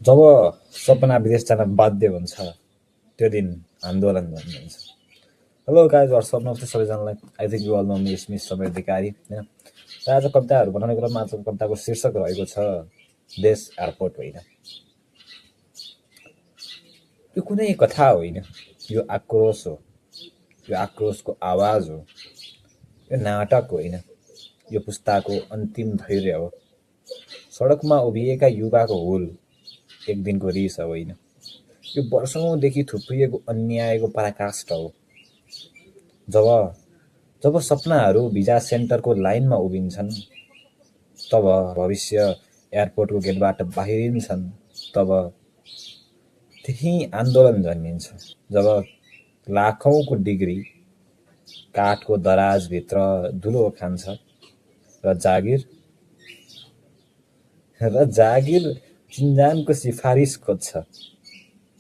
जब सपना विदेश जान बाध्य हुन्छ त्यो दिन आन्दोलन गर्ने हुन्छ। हेलो गाइज, व्हाट्सअप नमस्ते सबैजनालाई। I think you all know me Smith समय अधिकारी होइन। र आज कविताहरू बनाउने क्रममा आजको कविताको शीर्षक रहेको छ देश एयरपोर्ट होइन। यो कुनै कथा होइन, यो आक्रोश हो, यो आक्रोशको आवाज हो, यो नाटक होइन, यो पुस्ताको अन्तिम धैर्य हो। सडकमा उभिएका युवाको हुल एक दिनको रिस होइन, यो वर्षौँदेखि थुप्रिएको अन्यायको पराकाष्ठ हो। जब सपनाहरू भिजा सेन्टरको लाइनमा उभिन्छन्, तब भविष्य एयरपोर्टको गेटबाट बाहिरिन्छन्, तब त्यही आन्दोलन जन्मिन्छ। जब लाखौँको डिग्री काठको दराजभित्र धुलो खान्छ र जागिर चिन्जानको सिफारिस खोज्छ,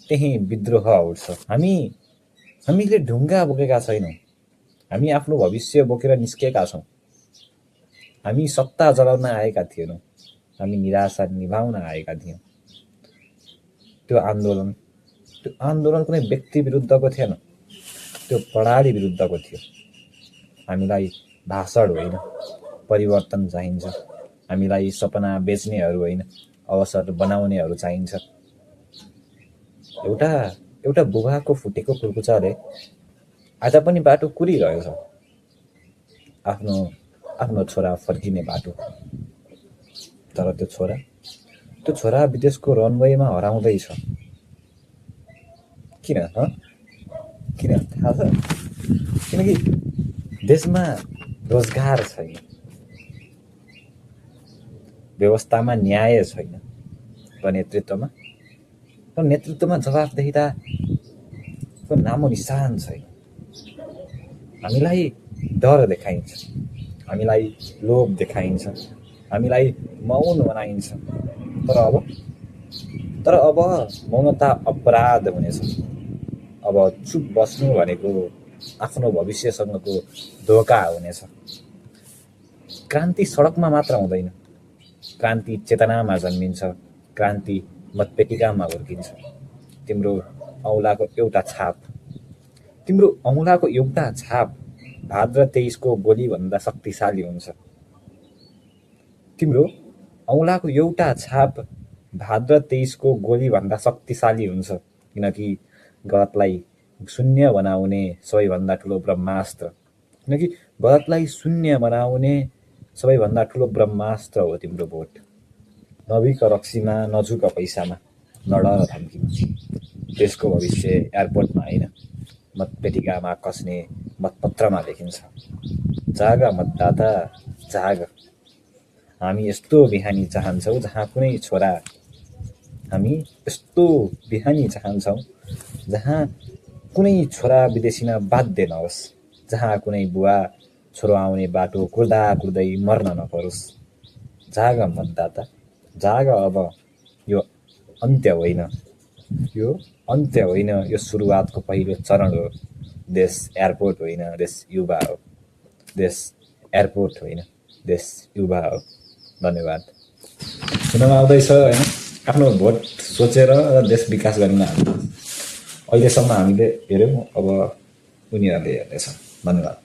त्यही विद्रोह उठ्छ। हामीले ढुङ्गा बोकेका छैनौँ, हामी आफ्नो भविष्य बोकेर निस्केका छौँ। हामी सत्ता जलाउन आएका थिएनौँ, हामी निराशा निभाउन आएका थियौँ। त्यो आन्दोलन कुनै व्यक्ति विरुद्धको थिएन, त्यो प्रणाली विरुद्धको थियो। हामीलाई भाषण होइन, परिवर्तन चाहिन्छ। हामीलाई सपना बेच्नेहरू होइन, अवसर बनाउनेहरू चाहिन्छ। एउटा बुबाको फुटेको कुर्कुचाले आज पनि बाटो कुरिरहेको छ, आफ्नो छोरा फर्किने बाटो। तर त्यो छोरा विदेशको रनवेमा हराउँदैछ। किन थाहा छ? किनकि देशमा रोजगार छैन, व्यवस्थामा न्याय छैन, र नेतृत्वमा जवाफदेहिताको नामो निशान छैन। हामीलाई डर देखाइन्छ, हामीलाई लोभ देखाइन्छ, हामीलाई मौन बनाइन्छ। तर अब मौनता अपराध हुनेछ। अब चुप बस्नु भनेको आफ्नो भविष्यसँगको धोका हुनेछ। क्रान्ति सडकमा मात्र हुँदैन, क्रान्ति चेतनामा जन्मिन्छ, क्रान्ति मतपेटिकामा हुर्किन्छ। तिम्रो औँलाको एउटा छाप भाद्र 23 को गोलीभन्दा शक्तिशाली हुन्छ। तिम्रो औँलाको एउटा छाप भाद्र 23 को गोलीभन्दा शक्तिशाली हुन्छ। किनकि गलतलाई शून्य बनाउने सबैभन्दा ठुलो ब्रह्मास्त्र हो तिम्रो भोट। नबिक रक्सीमा, नझुक पैसामा, नडर धम्कीमा। देशको भविष्य एयरपोर्टमा होइन, मतपेटिकामा कस्ने मतपत्रमा लेखिन्छ। जाग मतदाता, जाग। हामी यस्तो बिहानी चाहन्छौँ जहाँ कुनै छोरा विदेशिन बाध्य नहोस्, जहाँ कुनै बुवा छोरो आउने बाटो कुर्दै मर्न नपरोस्। जाग मतदाता, जाग। अब यो अन्त्य होइन, यो सुरुवातको पहिलो चरण हो। देश एयरपोर्ट होइन, देश युवा हो। देश एयरपोर्ट होइन, देश युवा हो। धन्यवाद। सुन्नमा आउँदैछ होइन, आफ्नो भोट सोचेर देश विकास गर्न अहिलेसम्म हामीले हेऱ्यौँ, अब उनीहरूले हेर्नेछ। धन्यवाद।